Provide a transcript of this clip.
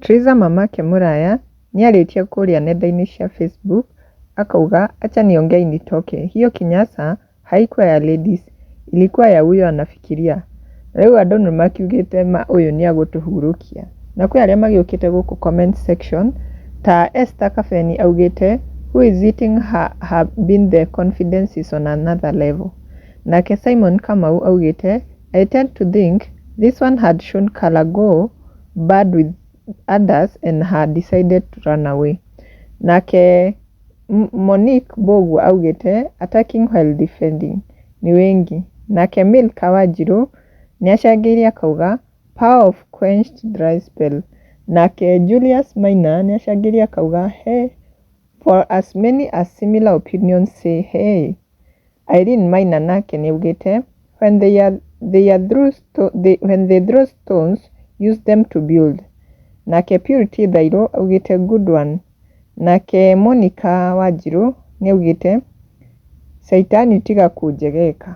Triza mamake Mũraya nĩarĩtie kũrĩa nenda-inĩ cia Facebook akauga acha niongee nitoke, hiyo kinyasa haikuwa ya ladies, ilikuwa ya huyo anafikiria. Rĩu andũ nĩ makiugĩte ma ũyũ nĩ agũtũhurũkia. Na kwĩ arĩa magĩũkĩte gũkũ comment section ta Esther Kabeni augĩte who is eating her been the confidence is on another level. Nake Simon Kamau augĩte I tend to think this one had shown color go bad with others and had decided to run away. Nake Monique Mbugua augĩte attacking while defending ni wengi. Nake Milka Wanjiru nĩacangĩire akauga power of quenched dry spell. Nake Julius Maina nĩacangĩire akauga hey, for as many as similar opinions say hey. Irene Maina nake nĩaugĩte when they are through sto they, when they throw stones use them to build. Nake Purity Thairũ augĩte good one. Nake Monica Wanjiru nĩaugĩte caitani tiga kũnjegeka.